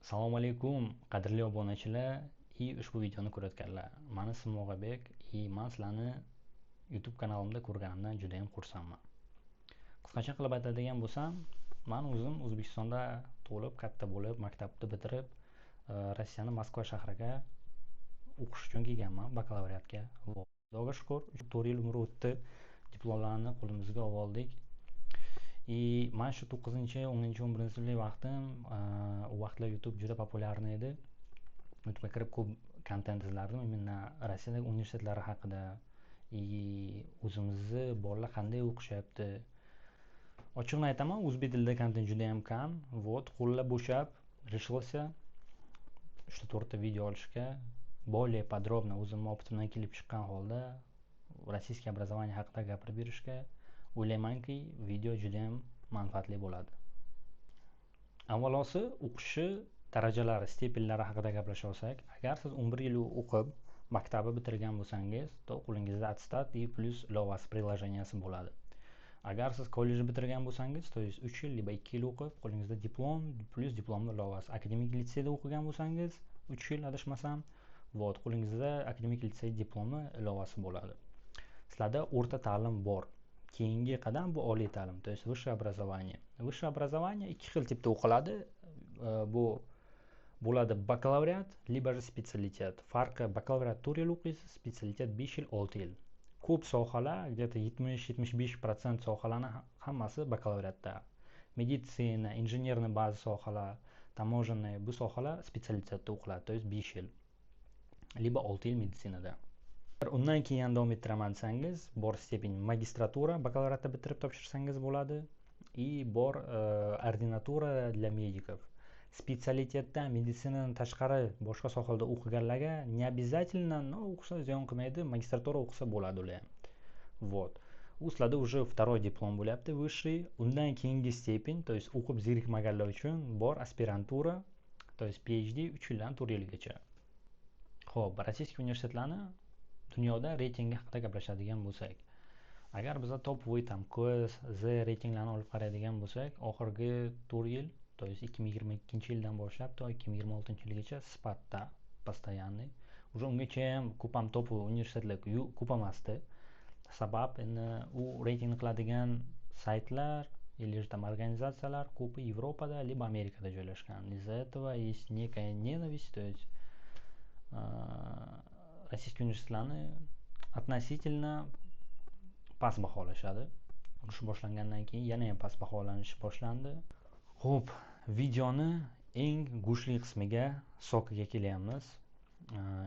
Assalomu alaykum, qadrli obunachilar и ushbu videoni ko'rayotganlar. Mani ismim Og'abek и man sizlarni YouTube kanalimda ko'rganimdan juda ham xursandman. Qisqacha qilib aytadigan bo'lsam, man o'zim O'zbekistonda tug'ilib, katta bo'lib, maktabni bitirib, Rossiyani Moskva shahriga o'qish uchun kelganman, bakalavriatga. Xudoga shukur, 4 yil umr o'tdi, diplomlarni qo'limizga oldik. И mana shu 9-, 10-, 11 sinflik vaqtim, u vaqtlar YouTube juda популярный edi. YouTube'ga kirib ko'p kontent izlardim, именно Rossiyadagi universitetlari haqida и o'zimizni bolalar qanday o'qishyapti. Ochig'ini aytaman, o'zbek tilida kontent juda ham kam. Вот, qo'llar bo'shab, решился 3-4 ta video olishga, более подробно o'zimni опыт imdan kelib chiqqan holda российский образование haqida gapirib berishga. O'ylaymanki, video juda ham manfaatli bo'ladi. Avvalosi o'qishi darajalari, степень lari haqida gaplasha olsak, agar siz 11 yil o'qib, maktabni bitirgan bo'lsangiz, то qo'lingizda attestat и плюс ilovasi, приложения si bo'ladi. Agar siz kollejni bitirgan bo'lsangiz, то есть 3 yil либо 2 yil o'qib, qo'lingizda diplom плюс diplomni ilovasi. Akademik litseyda o'qigan bo'lsangiz, 3 yil adashmasam, вот, qo'lingizda akademik litsey diplomi ilovasi bo'ladi. Sizlarda o'rta ta'lim bor. Keyingi qadam bu oliy ta'lim, то есть высшее образование. Высшее образование ikki xil tipda o'qiladi. Bu bo'ladi bakalavriat либо же специалитет. Farqi: bakalavriat 4 yil o'qiysiz, специалитет 5 yil, 6 yil. Ko'p sohalar, где-то 70-75% sohalarni hammasi bakalavriatda. Meditsina, инженерный ba'zi sohalar, таможенный, bu sohalar специалитет da o'qiladi, то есть 5 yil либо 6 yil meditsinada. Undan keyin ham davom ettiraman desangiz, bor степень magistratura, bakalavriatni bitirib topshirsangiz bo'ladi, и bor ординатура для медиков. Специалитет dan, meditsinadan tashqari boshqa sohalarda o'qiganlarga не обязательно, но o'qisa ziyon qilmaydi, magistratura o'qisa bo'ladi ular ham. Вот, u sizlarda уже второй diplom bo'lyapti, высший. Undan keyingi степень, то есть o'qib zerikmaganlar uchun bor aspirantura, то есть PhD, 3 yildan 4 yilgacha. Ho'p, российский universitetlarni dunyoda reytingi haqida gaplashadigan bo'lsak, agar biza топовый там QS, Z reytinglarni olib qaraydigan bo'lsak, oxirgi 4 yil, то есть 2022-yildan boshlab to 2026-yilgacha sifatda постоянный. Уже ungacha ham ko'p ham топовый universitetlar ko'p emasdi. Sabab endi u reytingni qiladigan saytlar или же там организация lar ko'pi Yevropada либо Amerikada joylashgan. Из-за этого есть некая ненависть, то есть российский universitetlarni относительно past baholashadi. Urush boshlangandan keyin yana ham past baholanishi boshlandi. Ho'p, videoni eng go'shtli qismiga, сок iga kelyapmiz.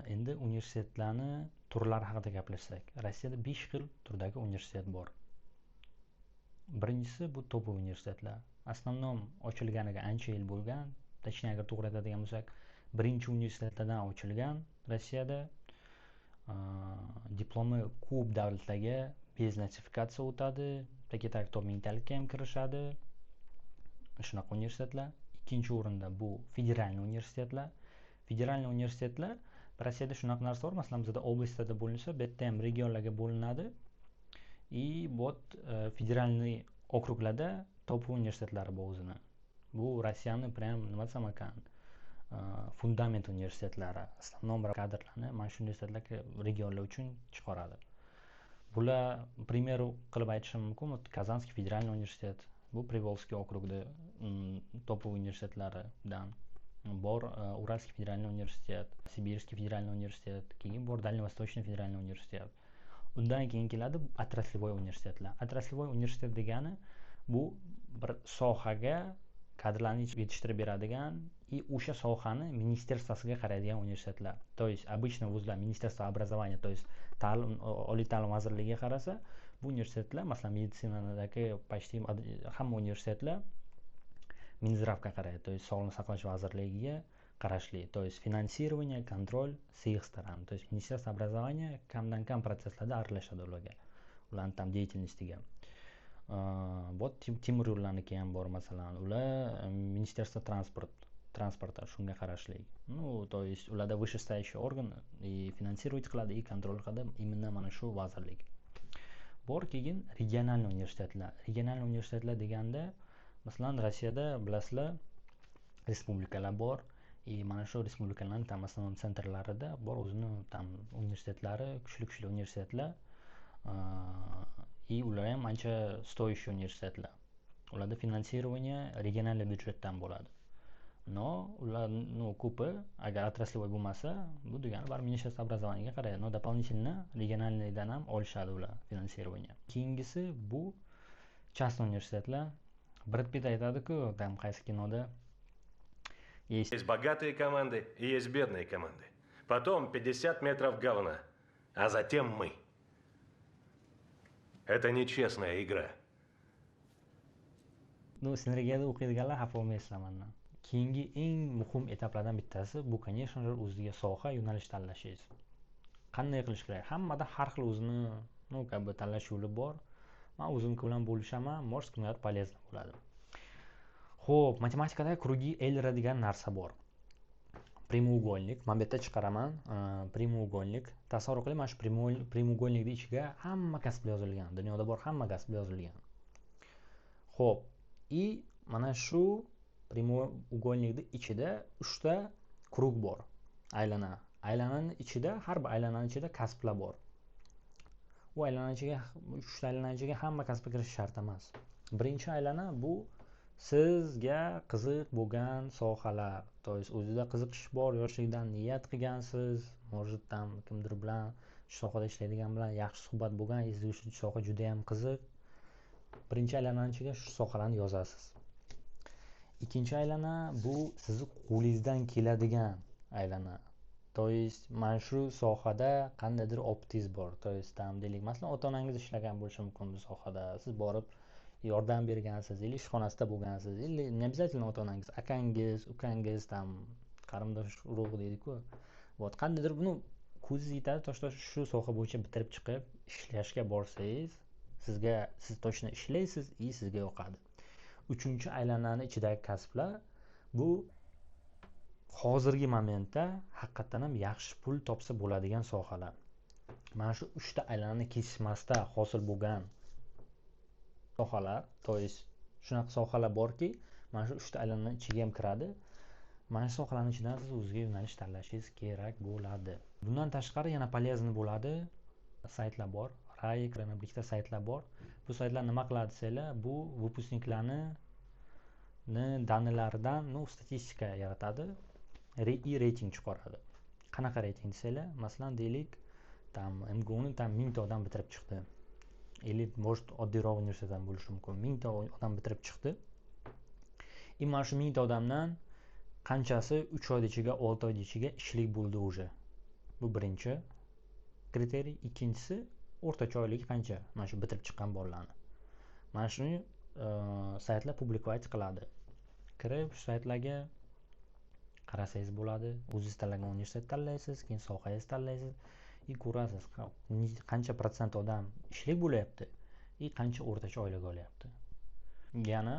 Endi universitetlarni turlari haqida gaplashsak, Rossiyada besh xil turdagi universitet bor. Birinchisi bu топовый universitetlar, основном ochilganiga ancha yil bo'lgan, точнее, agar to'g'ri aytadigan bo'lsak, birinchi universitetlardan ochilgan Rossiyada, diplomi ko'p davlatlarga без notifikatsiya o'tadi, так так top mingtalikka ham kirishadi, shunaqa universitetlar. Ikkinchi o'rinda bu федеральный universitetlar. Федеральный universitetlar, Rossiyada shunaqa narsa bor, masalan, bizada область larda bo'linsa, bu yerda ham regionlarga bo'linadi. И вот федеральный okruglarda топ universitetlari bor o'zini. Bu Rossiyani прям, nima desam ekan, fundament universitetlari. Основном kadrlarni mana shu universitetlar regionlar uchun chiqaradi. Bular, пример qilib aytishim mumkin, вот Казанский федеральный университет, bu Приволжский okrugda топовый universitetlaridan. Bor Уральский федеральный университет, Сибирский федеральный университет, keyin bor Дальневосточный федеральный университет. Undan keyin keladi отраслевой universitetlar. Отраслевой universitet degani bu bir sohaga kadrlarni yetishtirib beradigan и o'sha sohani министерство siga qaraydigan universitetlar. То есть обычно вузlar министерство образования, то есть ta'lim, oliy ta'lim vazirligiga qarasa, bu universitetlar, masalan, meditsinadagi почти hamma universitetlar Минздрав ga qaraydi, то есть Sog'liqni saqlash vazirligiga qarashli, то есть финансирование, контроль с их стороны, то есть министерство образования kamdan kam процесс larda aralashadi ularga, ularni там деятельность iga. Вот temir yo'llarniki ham bor, masalan, ular министерство транспорта, shunga qarashli. Ну, то есть ularda вышестоящий орган и финансировать qiladi, и контроль qiladi именно mana shu vazirlik. Bor keyin региональный universitetlar. Региональный universitetlar deganda, masalan, Rossiyada, bilasizlar, respublikalar bor. И mana shu respublikalarni там основной центр larida bor o'zini там universitetlari, kuchli kuchli universitetlar, и ular ham ancha стоящий universitetlar. Ularda финансирование региональный byudjetdan bo'ladi, но ular, ну, ko'pi agar отраслевой bo'lmasa, bu degani baribir Министерство образования ga qaraydi, но дополнительно региональный dan ham olishadi ular финансирование. Keyingisi bu частный universitetlar. Bred Pitt aytadiku там qaysi kinoda: Есть Есть богатые команды и есть бедные команды. Потом 50 метров говна. А затем мы. Это нечестная игра. Ну, Sinergiyada o'qiydiganlar, xafa bo'lmaysizlar mandan. Keyingi eng muhim etaplardan bittasi bu, конечно же, o'ziga soha, yo'nalish tanlashingiz. Qanday qilish kerak? Hammada har xil o'zini, ну, как бы, tanlash yo'li bor. Man o'zimniki bilan bo'lishaman, может, kimgadir полезно bo'ladi. Ho'p, matematikada круги Эйлера degan narsa bor. Прямоугольник mana bu yerda chiqaraman. Прямоугольник tasavvur qiling, mana shu прямоугольник ni ichiga hamma kasblar yozilgan, dunyoda bor hamma kasblar yozilgan. Ho'p, и mana shu прямоугольник ni ichida uchta круг bor, aylana. Aylanani ichida, har bir aylanani ichida kasblar bor. U aylana ichiga, uchta aylana ichiga hamma kasbga kirish shart emas. Birinchi aylana bu sizga qiziq bo'lgan sohalar, то есть o'zida qiziqish bor, yoshlikdan niyat qilgansiz, может, там kimdir bilan, shu sohada ishlaydigan bilan yaxshi suhbat bo'lgan, sizga shu soha judayam qiziq. Birinchi aylanani ichiga shu sohalarni yozasiz. Ikkinchi aylana bu sizni qo'lingizdan keladigan aylana, то есть mana shu sohada qandaydir опыт ingiz bor, то есть там, deylik, masalan, ota onangiz ishlagan bo'lishi mumkin bu sohada, siz borib yordam bergansiz или ishxonasida bo'lgansiz, или не обязательно ota onangiz, akangiz, ukangiz, там qarindosh urug' deydiku, вот, qandaydir, ну, ko'zingiz yetadi то, что shu soha bo'yicha bitirib chiqib ishlashga borsangiz, sizga, siz точно ishlaysiz и sizga yoqadi. Uchinchi aylanani ichidagi kasblar bu hozirgi momentda haqiqatdan ham yaxshi pul topsa bo'ladigan sohalar. Mana shu uchta aylanani kesishmasda hosil bo'lgan sohalar, то есть shunaqa sohalar borki, mana shu uchta aylanani ichiga ham kiradi. Mana shu sohalarni ichidan siz o'zizga yo'nalish tanlashingiz kerak bo'ladi. Bundan tashqari yana полезный bo'ladi saytlar bor, RAEK, yana bir ikkita saytlar bor. Bu saytlar nima qiladi desanglar, bu выпускник larni данный laridan, ну, statistika yaratadi и reyting chiqaradi. Qanaqa reyting desanglar, masalan, deylik, там МГУni там 1000 ta odam bitirib chiqdi или, может, oddiyroq universitet ham bo'lishi mumkin, 1000 ta odam bitirib chiqdi и mana shu 1000 ta odamdan qanchasi 3 oyni ichiga, 6 oyni ichiga ishlik bo'ldi уже, bu birinchi kriteriy. Ikkinchisi, o'rtacha oyligi qancha mana shu bitirib chiqqan bolalarni. Mana shuni saytlar публиковать qiladi. Kirib shu saytlarga qarasangiz bo'ladi. O'zingiz tanlagan universitet tanlaysiz, keyin sohangizni tanlaysiz и ko'rasiz, qancha protsent odam ishlik bo'lyapti и qancha o'rtacha oylik olyapti. Yana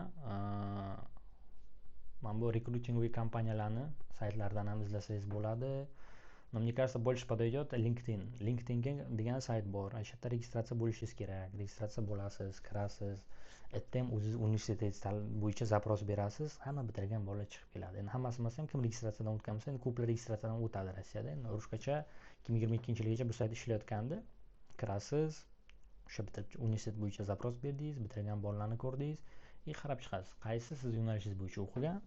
mana bu рекрутинговый kompaniyalarni saytlaridan ham izlasangiz bo'ladi, но мне кажется, больше подойдет LinkedIn. LinkedIn degan sayt bor, o'sha yerda registratsiya bo'lishingiz kerak. Registratsiya bo'lasiz, kirasiz, yerda ham o'zingiz universitetingiz bo'yicha запрос berasiz, hamma bitirgan bolalar chiqib keladi. Endi hammasi emas ham, kim registratsiyadan o'tgan bo'lsa, endi ko'plar registratsiyadan o'tadi Rossiyada. Endi urushgacha, 2022-yilgacha bu sayt ishlayotgandi. Kirasiz, o'sha bitirib, universitet bo'yicha запрос berdingiz, bitirgan bolalarni ko'rdingiz и qarab chiqasiz, qaysi siz yo'nalishingiz bo'yicha o'qigan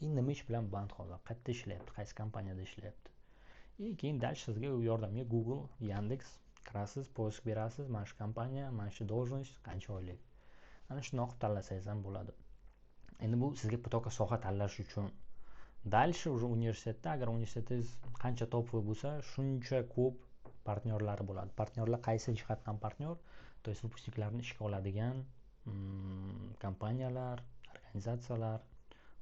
и nima ish bilan band hozir, qayerda ishlayapti, qaysi kompaniyada ishlayapti. И keyin дальше sizga yordamga Google, Yandex, kirasiz, поиск berasiz: mana shu kompaniya, mana shu должность, qancha oylik. Ana shundoq qilib tanlasangiz ham bo'ladi. Endi bu sizga только soha tanlash uchun. Дальше уже universitetda, agar universitetingiz qancha топовый bo'lsa, shuncha ko'p partnyorlari bo'ladi. Partnyorlar qaysi jihatdan partnyor? То есть выпускник larni ishga oladigan kompaniyalar, организация lar.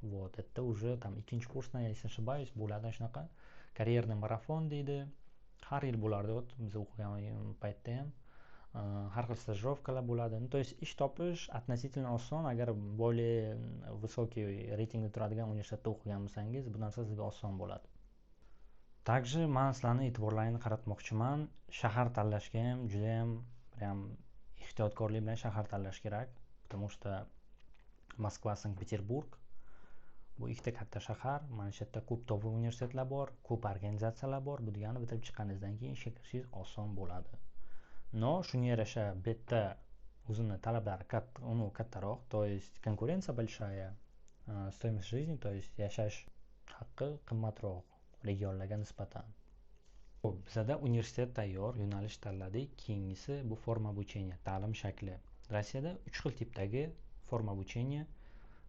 Вот это уже там ikkinchi kursdan, если не ошибаюсь, bo'ladi shunaqa карьерный марафон deydi, har yil bo'lardi. Вот biz o'qigan paytda ham har xil stajirovkalar bo'ladi. Ну, то есть ish topish относительно oson. Agar более высокий reytingda turadigan universitetda o'qigan bo'lsangiz, bu narsa sizga oson bo'ladi. Также man sizlarni e'tiborlaringni qaratmoqchiman, shahar tanlashga ham judayam прям ehtiyotkorlik bilan shahar tanlash kerak, потому что Moskva, Sankt Peterburg Bu ikkita katta shahar, mana shu yerda ko'p top universitetlar bor, ko'p organizatsiyalar bor. Bu degani bitirib chiqqaningizdan keyin ishga kirishingiz oson bo'ladi. Но shunga yarasha bu yerda o'zini talablari katta, kattaroq, то есть конкуренция большая, стоимость жизни, то есть yashash haqqi qimmatroq regionlarga nisbatan. Xo'p, bizada universitet tayyor, yo'nalish tanladik. Keyingisi bu форма обучения, ta'lim shakli. Rossiyada 3 xil tipdagi форма обучения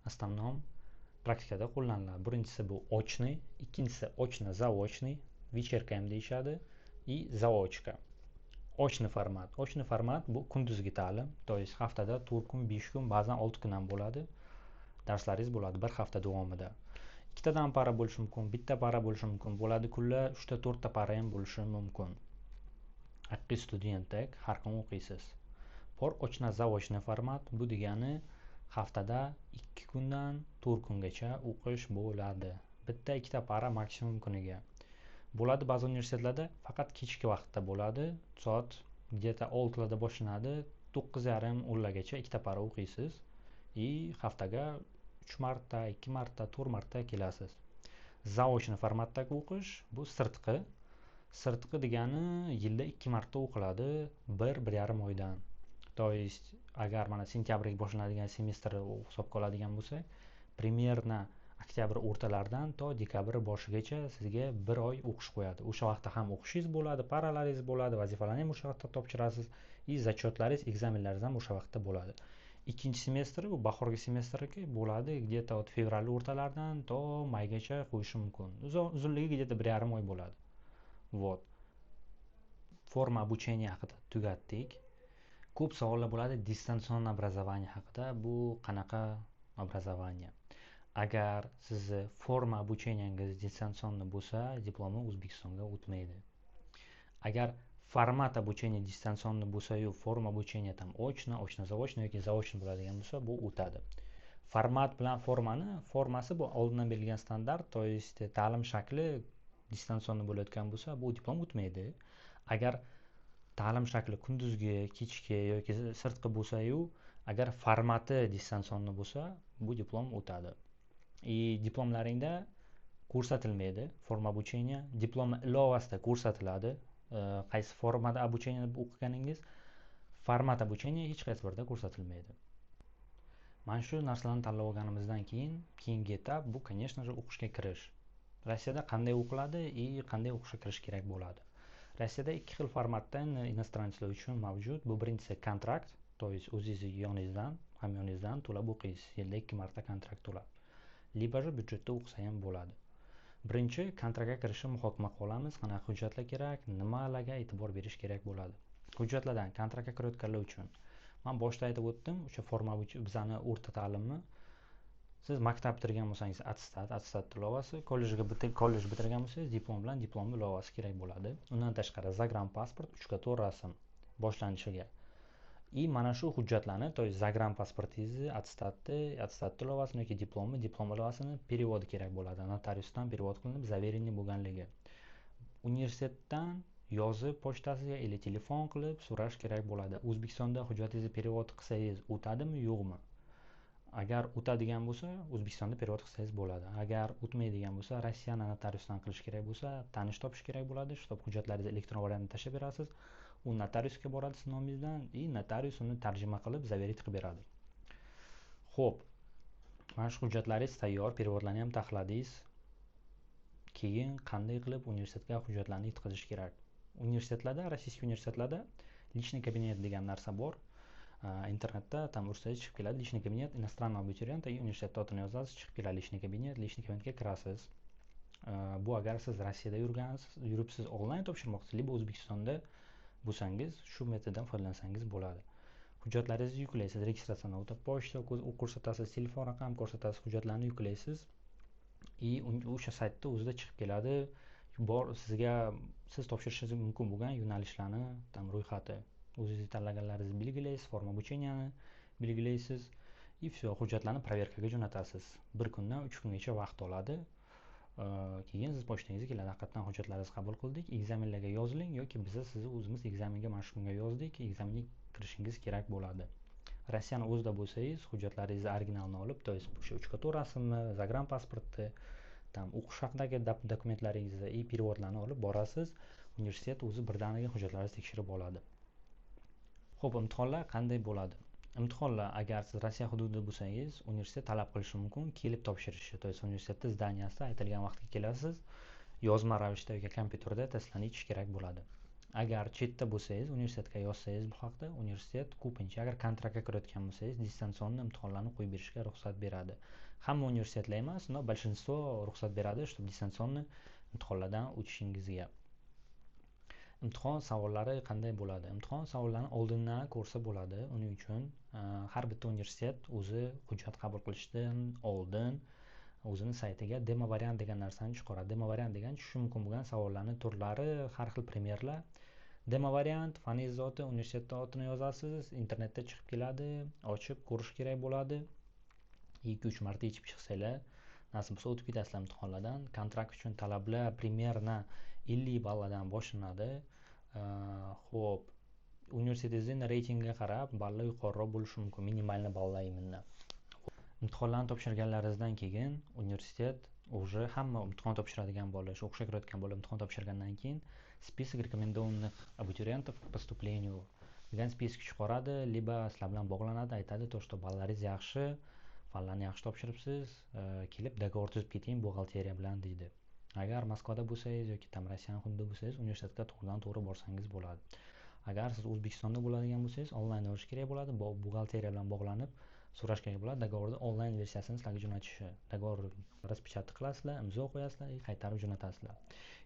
основном praktikada qo'llaniladi. Birinchisi bu очный, ikkinchisi очно-заочный, вечерка ham deyishadi, и заочка. Очный формат. Очный формат bu kunduzgi ta'lim, то есть haftada 4 kun, 5 kun, ba'zan 6 kun ham bo'ladi. Darslaringiz bo'ladi bir hafta davomida. Ikkitadan пара bo'lishi mumkin, bitta пара bo'lishi mumkin, bo'ladi kunlar 3 ta, 4 ta пара ham bo'lishi mumkin. Haqiqiy studentdek har kun o'qiysiz. Bor очно-заочный формат, bu degani haftada 2 kundan 4 kungacha o'qish bo'ladi. Bitta, ikkita пара maksimum kuniga. Bo'ladi ba'zi universitetlarda faqat kechki vaqtda bo'ladi. Soat где-то 6 larda boshlanadi, 9:30, 10 largacha ikkita пара o'qiysiz и haftaga 3 marta, 2 marta, 4 marta kelasiz. Заочный formatdagi o'qish bu sirtqi. Sirtqi degani yilda 2 marta o'qiladi, 1-1,5 oydan. То есть agar mana sentyabrga boshlanadigan semestrni hisobga oladigan bo'lsak, примерно oktyabr o'rtalaridan to dekabr boshigacha sizga bir oy o'qish qo'yadi. O'sha vaqtda ham o'qishingiz bo'ladi, пара laringiz bo'ladi, vazifalarni ham o'sha vaqtda topshirasiz и зачет laringiz, ekzamenlaringiz ham o'sha vaqtda bo'ladi. Ikkinchi semestri bu bahorgi semestrniki bo'ladi, где-то вот fevral o'rtalaridan to maygacha qo'yishi mumkin. Uzunligi где-то 1,5 oy bo'ladi. Вот. Форма обучения haqida tugatdik. Ko'p savollar bo'ladi дистанционное образование haqida. Bu qanaqa образование? Agar sizni форма обучения ngiz дистанционный bo'lsa, diplomi O'zbekistonga o'tmaydi. Agar формат обучения дистанционный bo'lsa-yu, форма обучения там очно, очно-заочно yoki заочно bo'ladigan bo'lsa, bu o'tadi. Format bilan formani, formasi bu oldindan berilgan standart, то есть ta'lim shakli дистанционный bo'layotgan bo'lsa, bu diplom o'tmaydi. Agar ta'lim shakli kunduzgi, kechki yoki sirtqi bo'lsa-yu, agar formati дистанционный bo'lsa, bu diplom o'tadi. И diplomlaringda ko'rsatilmaydi форма обучения, diplom ilovasida ko'rsatiladi qaysi formada обучение o'qiganingiz, формат обучения hech qaysi birida ko'rsatilmaydi. Mana shu narsalarni tanlab olganimizdan keyin keyingi этап bu, конечно же, o'qishga kirish. Rossiyada qanday o'qiladi и qanday o'qishga kirish kerak bo'ladi? Rossiyada ikki xil formatda иностранец lar uchun mavjud. Bu birinchisi kontrakt, то есть o'zingizni yoningizdan, hamyoningizdan to'lab o'qiysiz, yilda 2 marta kontrakt to'lab. Либо же byudjetda o'qisa ham bo'ladi. Birinchi kontraktga kirishni muhokama qilib olamiz, qanaqa hujjatlar kerak, nimalarga e'tibor berish kerak bo'ladi. Hujjatlardan kontraktga kirayotganlar uchun man boshida aytib o'tdim, o'sha forma bizani o'rta ta'limni. Siz maktab bitirgan bo'lsangiz, attestat, attestat ilovasi, kollejga kollej bitirgan bo'lsangiz, diplom bilan diplom ilovasi kerak bo'ladi. Undan tashqari загранпаспорт, 3 ga 4 rasm boshlanishiga. И mana shu hujjatlarni, то есть загранпаспорт ingizni, attestatni, attestat ilovasini yoki diplomni, diplom ilovasini перевод i kerak bo'ladi. Notariusdan перевод qilinib, заверенный bo'lganligi. Universitetdan yozib pochtasiga или telefon qilib so'rash kerak bo'ladi. O'zbekistonda hujjatingizni перевод qilsangiz o'tadimi, yo'qmi? Agar o'tadigan bo'lsa, O'zbekistonda перевод qilsangiz bo'ladi. Agar o'tmaydigan bo'lsa, Rossiyani notariusdan qilish kerak bo'lsa, tanish topish kerak bo'ladi. Чтобы hujjatlaringizni elektron variantda tashlab berasiz. U notariusga boradi siz nomingizdan и notarius uni tarjima qilib, заверить qilib beradi. Xo'p, mana shu hujjatlaringiz tayyor, перевод larni ham taxladingiz. Keyin qanday qilib universitetga hujjatlarni yetkazish kerak? Universitetlarda, российский universitetlarda личный кабинет degan narsa bor. Internetda там ursangiz chiqib keladi личный кабинет иностранного абитуриента и universitet otini yozasiz, chiqib keladi личный кабинет, личный кабинет ga kirasiz. Bu agar siz Rossiyada yurgansiz, yuribsiz, onlayn topshirmoqchisiz, либо O'zbekistonda bo'lsangiz, shu metoddan foydalansangiz bo'ladi. Hujjatlaringizni yuklaysiz, registratsiyadan o'tib, pochta ko'rsatasiz, telefon raqam ko'rsatasiz, hujjatlarni yuklaysiz и o'sha saytda o'zida chiqib keladi bor sizga siz topshirishingiz mumkin bo'lgan yo'nalishlarni там ro'yxati. O'zingiz tanlaganlaringizni belgilaysiz, форма обучения ni belgilaysiz и все, hujjatlarni проверка ga jo'natasiz. Bir kundan 3 kungacha vaqt oladi. Keyin siz pochtangizga keladi, haqiqatdan hujjatlaringizni qabul qildik, ekzamenlarga yoziling yoki biza sizni o'zimiz ekzamenga mana shu kunga yozdik, ekzamenga kirishingiz kerak bo'ladi. Rossiyani o'zida bo'lsangiz, hujjatlaringizni originalini olib, то есть o'sha 3 x 4 rasmni, загранпаспорт ni, там o'qish haqidagi dokumentlaringizni и перевод larni olib borasiz. Universitet o'zi birdaniga hujjatlaringizni tekshirib oladi. Ho'p, imtihonlar qanday bo'ladi? Imtihonlar, agar siz Rossiya hududida bo'lsangiz, universitet talab qilishi mumkin kelib topshirishni, то есть universitetni здания sida aytilgan vaqtga kelasiz, yozma ravishda yoki kompyuterda testlarni yechish kerak bo'ladi. Agar chetda bo'lsangiz, universitetga yozsangiz bu haqda, universitet ko'pincha, agar kontraktga kirayotgan bo'lsangiz, дистанционный imtihonlarni qo'yib berishga ruxsat beradi. Hamma universitetlar emas, но большинство ruxsat beradi, чтобы дистанционный imtihonlardan o'tishingizga. Imtihon savollari qanday bo'ladi? Imtihon savollarini oldindan ko'rsa bo'ladi. Uning uchun har bitta universitet o'zi hujjat qabul qilishdan oldin o'zini saytiga демо вариант degan narsani chiqaradi. Демо вариант degan tushishi mumkin bo'lgan savollarni turlari, har xil пример lar. Демо вариант, faningizni oti, universitetni otini yozasiz, internetda chiqib keladi, ochib ko'rish kerak bo'ladi. 2-3 marta yechib chiqsanglar, nasib bo'lsa, o'tib ketasizlar imtihonlardan. Kontrakt uchun talablar примерно 50 balladan boshlanadi. Ho'p, universitetingizni reytingiga qarab ballar yuqoriroq bo'lishi mumkin, минимальный ballar именно. Imtihonlarni topshirganlaringizdan keyin universitet уже hamma imtihon topshiradigan bola, shu o'qishga kirayotgan bola imtihon topshirgandan keyin "Список рекомендованных абитуриентов к поступлению" degan список chiqaradi, либо sizlar bilan bog'lanadi, aytadi то, что ballaringiz yaxshi, fanlarni yaxshi topshiribsiz, kelib договор tuzib keting buxgalteriya bilan, deydi. Agar Moskvada bo'lsangiz yoki там Rossiyani hududida bo'lsangiz, universitetga to'g'ridan to'g'ri borsangiz bo'ladi. Agar siz O'zbekistonda bo'ladigan bo'lsangiz, onlayn yorish kerak bo'ladi, buxgalteriya bilan bog'lanib so'rash kerak bo'ladi договор ni onlayn versiyasini sizlarga jo'natishi. Договор распечатка qilasizlar, imzo qo'yasizlar и qaytarib jo'natasizlar.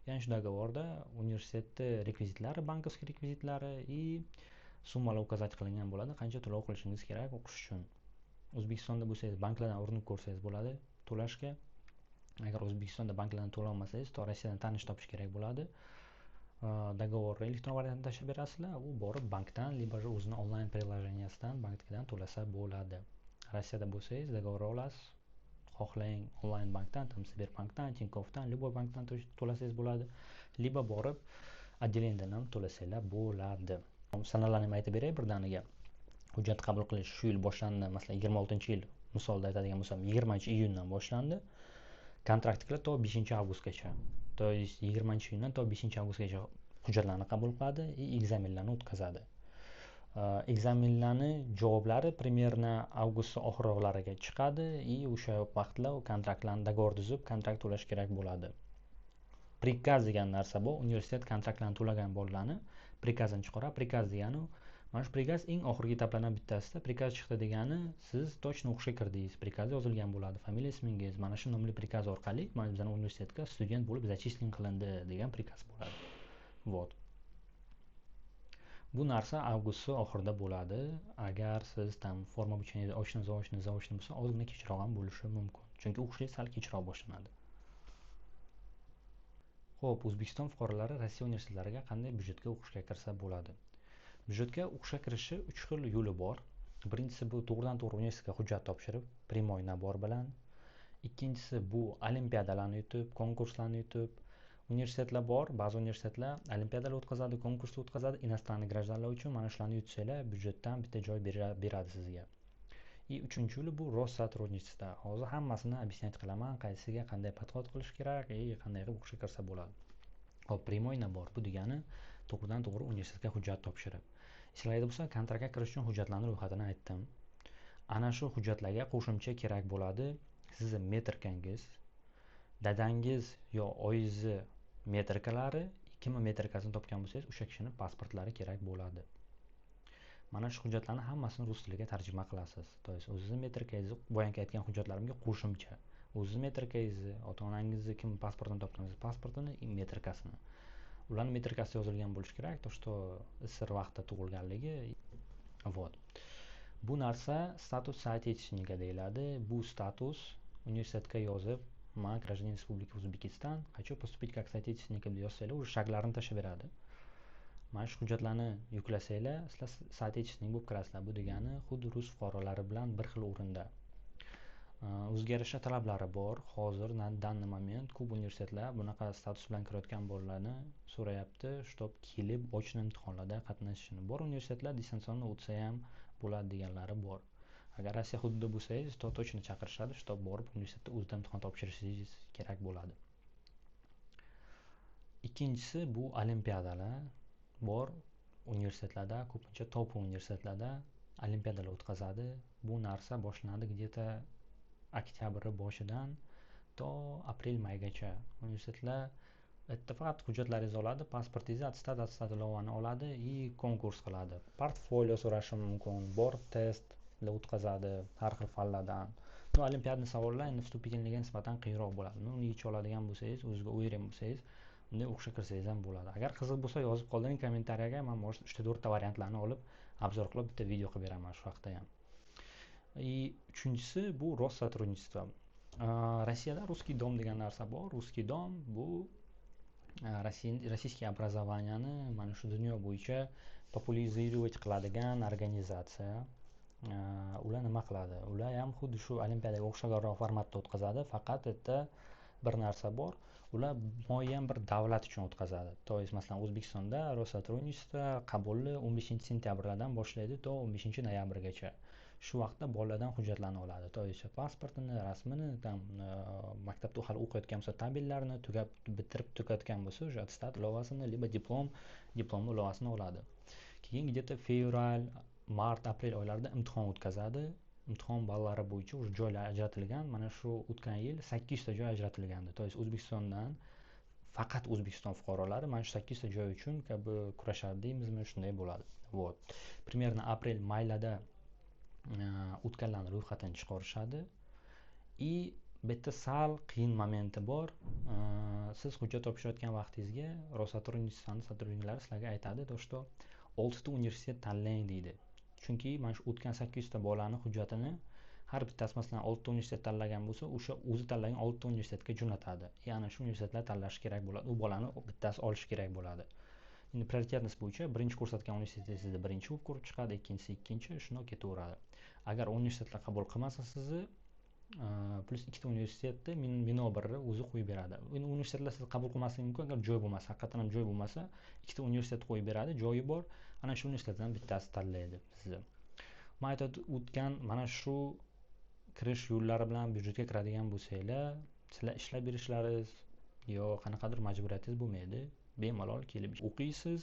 Ya'ni shu договор da universitetni rekvizitlari, банковский rekvizitlari и summalar указать qilingan bo'ladi, qancha to'lov qilishingiz kerak o'qish uchun. O'zbekistonda bo'lsangiz, banklardan urinib ko'rsangiz bo'ladi to'lashga. Agar O'zbekistonda banklardan to'lolmasangiz, to Rossiyadan tanish topish kerak bo'ladi. Договор elektron variantini tashlab berasizlar, u borib bankdan либо же o'zini onlayn приложения sidan banknikidan to'lasa bo'ladi. Rossiyada bo'lsangiz, договор olasiz, xohlang onlayn bankdan, там Sberbankdan, Tinkoffdan, любой bankdan to'lasangiz bo'ladi, либо borib отделение dan ham to'lasanglar bo'ladi. Sanalarni ham aytib beray birdaniga. Hujjat qabul qilish shu yil boshlandi. Masalan, 26-yil misolda aytadigan bo'lsam, 20-iyundan boshlandi. Kontraktlar to 5-avgustgacha, то есть 20-iyundan to 5-avgustgacha hujjatlarni qabul qiladi и экзамен larni o'tkazadi. Экзамен larni javoblari примерно avgust oxirroqlariga chiqadi и o'sha vaqtlar kontraktlarni, договор tuzib, kontrakt to'lash kerak bo'ladi. Приказ degan narsa bor. Universitet kontraktlarni to'lagan bolalarni приказ ini chiqaradi. Приказ degani, mana shu приказ eng oxirgi etaplardan bittasida приказ chiqdi degani, siz точно o'qishga kirdingiz. Приказ yozilgan bo'ladi, familiya, ismingiz, mana shu nomli приказ orqali mana bizani universitetga student bo'lib зачислен qilindi degan приказ bo'ladi. Вот bu narsa avgustni oxirida bo'ladi. Agar siz там форма обучения очно, заочно, заочно bo'lsa, ozgina kechroq ham bo'lishi mumkin, chunki o'qishingiz sal kechroq boshlanadi. Ho'p, O'zbekiston fuqarolari Rossiya universitetlariga qanday byudjetga o'qishga kirsa bo'ladi? Byudjetga o'qishga kirishi uch xil yo'li bor. Birinchisi bu to'g'ridan to'g'ri universitetga hujjat topshirib, прямой набор bilan. Ikkinchisi bu olimpiadalarni yutib, konkurslarni yutib. Universitetlar bor, ba'zi universitetlar olimpiadalar o'tkazadi, konkurslar o'tkazadi иностранный граждан lar uchun. Mana shularni yutsanglar, byudjetdan bitta joy beradi sizga. И uchinchi yo'li bu Россотрудничество. Hozir hammasini объяснять qilaman, qaysiga qanday подход qilish kerak и qanday qilib o'qishga kirsa bo'ladi. Hop, прямой набор, bu degani to'g'ridan to'g'ri universitetga hujjat topshirib. Esinglarda bo'lsa, kontraktga kirish uchun hujjatlarni ro'yxatini aytdim. Ana shu hujjatlarga qo'shimcha kerak bo'ladi sizni metrkangiz, dadangiz yo oyingizni metrkalari, kimni metrkasini topgan bo'lsangiz, o'sha kishini pasportlari kerak bo'ladi. Mana shu hujjatlarni hammasini rus tiliga tarjima qilasiz. То есть o'zizni metrkangizni, boyagi aytgan hujjatlarimga qo'shimcha o'zizni metrkangizni, ota onangizni kim pasportini topgansiz, pasportini и metrkasini. Ularni metrkasida yozilgan bo'lishi kerak то, что СССР vaqtida tug'ilganligi. Вот bu narsa статус соотечественника deyiladi. Bu status universitetga yozib, "Man гражданин Республики Узбекистан, хочу поступить как соотечественник" deb yozsanglar, уже шаг larini tashlab beradi. Mana shu hujjatlarni yuklasanglar, sizlar соотечественник bo'lib kirasizlar. Bu degani xuddi rus fuqarolari bilan bir xil o'rinda. O'ziga yarasha talablari bor. Hozir, на данный момент, ko'p universitetlar bunaqa status bilan kirayotgan bolalarni so'rayapti, чтоб kelib очный imtihonlarda qatnashishini. Bor universitetlar дистанционно o'tsa ham bo'ladi deganlari bor. Agar Rossiya hududida bo'lsangiz, to точно chaqirishadi, что borib universitetda o'zida imtihon topshirishingiz kerak bo'ladi. Ikkinchisi bu olimpiadalar bor. Universitetlarda, ko'pincha top universitetlarda olimpiadalar o'tkazadi. Bu narsa boshlanadi где-то oktyabr boshidan to aprel maygacha. Universitetlar yerda faqat hujjatlaringizni oladi, pasportingizni, attestat, attestat ilovani oladi и konkurs qiladi. Portfolio so'rashi mumkin, bor testlar o'tkazadi har xil fanlardan. Ну, олимпиадный savollar endi вступительный ga nisbatan qiyinroq bo'ladi. Uni yecha oladigan bo'lsangiz, o'zizga уверен bo'lsangiz, unday o'qishga kirsangiz ham bo'ladi. Agar qiziq bo'lsa, yozib qoldiring kommentariyaga, man может 3-4 ta variantlarni olib, обзор qilib bitta video qilib beraman shu haqda ham. И uchinchisi bu Россотрудничество. Rossiyada Русский дом degan narsa bor. Русский дом bu российский образования ni mana shu dunyo bo'yicha популяризировать qiladigan organizatsiya. Ular nima qiladi? Ular ham xuddi shu olimpiadaga o'xshaganroq formatda o'tkazadi, faqat yerda bir narsa bor. Ular muayyan bir davlat uchun o'tkazadi. То есть, masalan, O'zbekistonda Россотрудничество qabulni 15 sentyabrdan boshlaydi to 15 noyabrgacha. Shu vaqtda bolalardan hujjatlarni oladi. То есть pasportini, rasmini, там maktabda hali o'qiyotgan bo'lsa tabellarini, tugab bitirib tugatgan bo'lsa o'sha attestat ilovasini, либо diplom, diplomni ilovasini oladi. Keyin где-то fevral, mart, aprel oylarida imtihon o'tkazadi. Imtihon ballari bo'yicha уже joylar ajratilgan. Mana shu o'tgan yil 800 ta joy ajratilgandi. То есть O'zbekistondan faqat O'zbekiston fuqarolari mana shu 800 ta joy uchun как бы kurashadi deymizmi, shunday bo'ladi. Вот. Примерно aprel, maylarda o'tganlarni ro'yxatini chiqarishadi. И bu yerda sal qiyin momenti bor. Siz hujjat topshirayotgan vaqtingizga Россотрудничество ni сотрудник lari sizlarga aytadi, то что 6 ta universitet tanlang deydi. Chunki mana shu o'tgan 800 ta bolani hujjatini har bittasi, masalan, 6 ta universitet tanlagan bo'lsa, o'sha o'zi tanlagan 6 ta universitetga jo'natadi. Ya'ni shu universitetlar tanlashi kerak bo'ladi. U bolani bittasi olishi kerak bo'ladi. Endi приоритетность bo'yicha birinchi ko'rsatgan universitetingizni birinchi bo'lib ko'rib chiqadi, ikkinchisi ikkinchi, shundoq ketaveradi. Agar universitetlar qabul qilmasa sizni, plyus ikkita universitetni minobirni o'zi qo'yib beradi. Endi universitetlar sizni qabul qilmasligi mumkin, agar joy bo'lmasa, haqiqatan ham joy bo'lmasa, ikkita universitet qo'yib beradi, joyi bor, ana shu universitetdan bittasi tanlaydi sizni. Man aytib o'tgan mana shu kirish yo'llari bilan byudjetga kiradigan bo'lsanglar, sizlar ishlab berishlaringiz yo qanaqadir majburiyatingiz bo'lmaydi. Bemalol kelib o'qiysiz,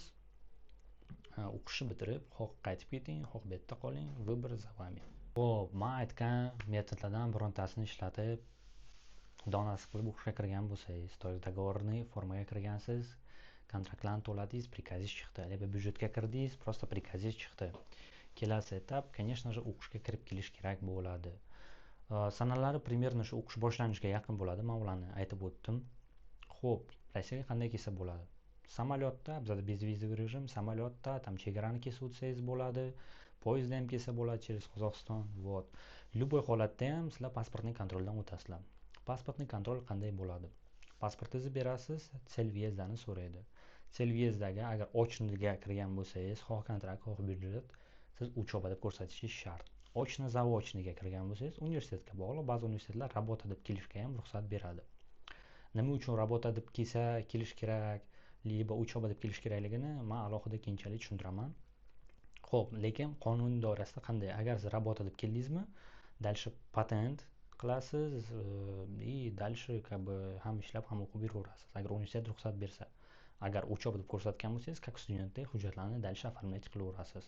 o'qishni bitirib, xoh qaytib keting, xoh bu yerda qoling, выбор за вами. Xo'p, man aytgan metodlardan birontasini ishlatib, xudo nasib qilib o'qishga kirgan bo'lsangiz, то есть договорный formaga kirgansiz, kontraktlarni to'ladingiz, приказ ingiz chiqdi, либо byudjetga kirdingiz, просто приказ ingiz chiqdi. Kelasi etap, конечно же, o'qishga kirib kelish kerak bo'ladi. Sanalari примерно shu o'qish boshlanishiga yaqin bo'ladi, men ularni aytib o'tdim. Xo'p, Rossiyaga qanday kelsa bo'ladi? Samolyotda, bizada безвизовый rejim, samolyotda там chegarani kesib o'tsangiz bo'ladi, poyezdda ham kelsa bo'ladi через Qozog'iston. Вот. Любой holatda ham sizlar паспортный контроль dan o'tasizlar. Паспортный контроль qanday bo'ladi? Pasportingizni berasiz, цель въезда ni so'raydi. Цель въезда ga agar очный ga kirgan bo'lsangiz, xoh kontrakt, xoh byudjet, siz учёба deb ko'rsatishingiz shart. Очно заочный ga kirgan bo'lsangiz, universitetga bog'liq, ba'zi universitetlar работа deb kelishga ham ruxsat beradi. Nima uchun работа deb kelsa kelish kerak, либо учёба deb kelish kerakligini men alohida keyinchalik tushuntiraman. Xo'p, lekin qonun doirasida qanday? Agar siz работа deb keldingizmi, дальше patent qilasiz и дальше как бы ham ishlab, ham o'qib yuraverasiz. Agar universitet ruxsat bersa. Agar учёба deb ko'rsatgan bo'lsangiz, как studentdek hujjatlarni дальше оформлять qilaverasiz.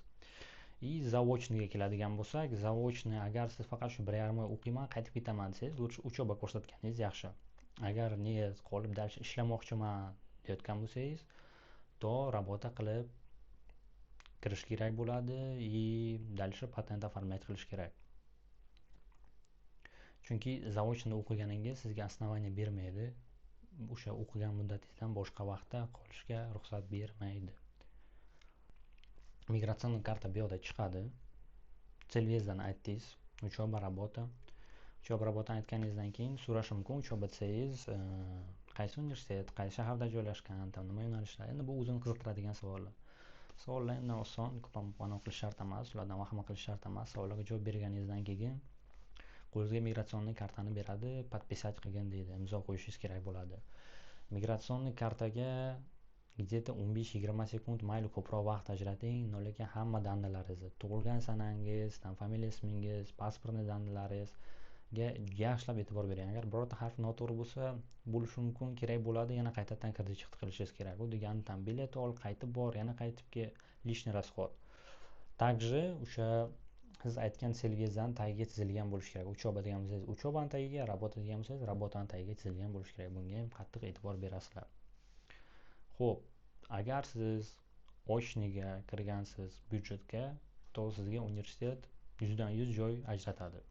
И заочный ga keladigan bo'lsak, заочный agar siz faqat shu 1,5 oy o'qiyman, qaytib ketaman desangiz, лучше учёба ko'rsatganingiz yaxshi. Agar niyat qolib дальше ishlamoqchiman deyotgan bo'lsangiz, то работа qilib kirish kerak bo'ladi и дальше patent оформлять qilish kerak. Chunki заочно o'qiganingiz sizga основание bermaydi. O'sha o'qigan muddatingizdan boshqa vaqtda qolishga ruxsat bermaydi. Миграционный karta bu yoqda chiqadi. Цель въезда ni aytdingiz, учёба, работа. Учёба, работа aytganingizdan keyin so'rashi mumkin, учёба desangiz, qaysi universitet, qaysi shaharda joylashgan, там nima yo'nalishlar. Endi bu o'zini qiziqtiradigan savollar. Savollar endi oson, ko'p ham anaqa qilish shart emas, ulardan vahima qilish shart emas. Savollarga javob berganingizdan keyin qo'lingizga миграционный kartani beradi, подписать qilgin deydi, imzo qo'yishingiz kerak bo'ladi. Миграционный kartaga Где-то 15-20 sekund, mayli ko'proq vaqt ajrating, lekin hamma данные laringizni, tug'ilgan sanangiz, там familiya ismingiz, pasportni данные laringizga yaxshilab e'tibor bering. Agar birorta harf noto'g'ri bo'lsa, bo'lishi mumkin, kerak bo'ladi, yana qaytadan kirdi chiqdi qilishingiz kerak. U degani там bilet ol, qaytib bor, yana qaytib kel, лишний расход. Также o'sha siz aytgan цель ingizdan tagiga chizilgan bo'lishi kerak. Учёба degan bo'lsangiz, учёба ni tagiga, работа degan bo'lsangiz, работа ni tagiga chizilgan bo'lishi kerak. Bunga ham qattiq e'tibor berasizlar. Xo'p, agar siz очный ga kirgansiz byudjetga, то sizga universitet 100% joy ajratadi.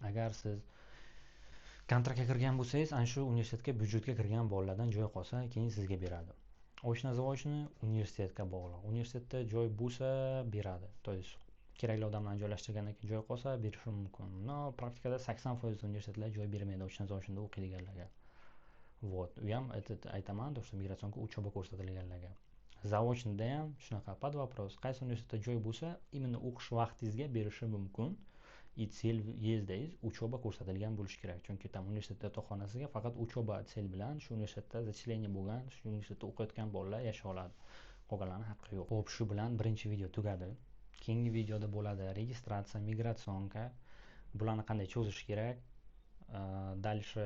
Agar siz kontraktga kirgan bo'lsangiz, ana shu universitetga byudjetga kirgan bolalardan joy qolsa, keyin sizga beradi. Очно заочный universitetga bog'liq. Universitetda joy bo'lsa beradi. То есть kerakli odamlarni joylashtirgandan keyin joy qolsa berishi mumkin. Но praktikada 80% universitetlar joy bermaydi очно заочный da o'qiydiganlarga. Вот, u ham aytaman, то что миграционка учёба ko'rsatilganlarga. Заочный da ham shunaqa под вопрос. Qaysi universitetda joy bo'lsa, именно o'qish vaqtingizga berishi mumkin. И цель въезда ingiz учёба ko'rsatilgan bo'lishi kerak. Chunki там universitet yotoqxonasiga faqat учёба цель bilan shu universitetda зачисление bo'lgan, shu universitetda o'qiyotgan bolalar yashay oladi. Qolganlarning haqqi yo'q. Xo'p, shu bilan birinchi video tugadi. Keyingi videoda bo'ladi registratsiya, миграционка, bularni qanday cho'zish kerak, дальше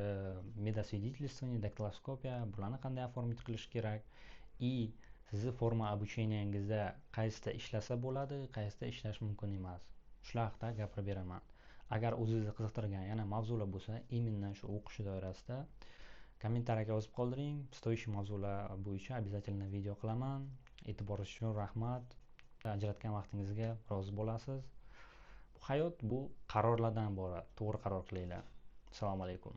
медосвидетельствование, daktiloskopiya, bularni qanday оформить qilish kerak и sizni форма обучения ngizda qaysida ishlasa bo'ladi, qaysida ishlash mumkin emas. Shular haqida gapirib beraman. Agar o'zingizni qiziqtirgan yana mavzular bo'lsa, именно shu o'qish doirasida kommentariyaga yozib qoldiring. Стоящий mavzular bo'yicha обязательно video qilaman. E'tiboringiz uchun rahmat. Ajratgan vaqtingizga rozi bo'lasiz. Bu hayot bu qarorlardan iborat. To'g'ri qaror qilinglar. Assalomu alaykum.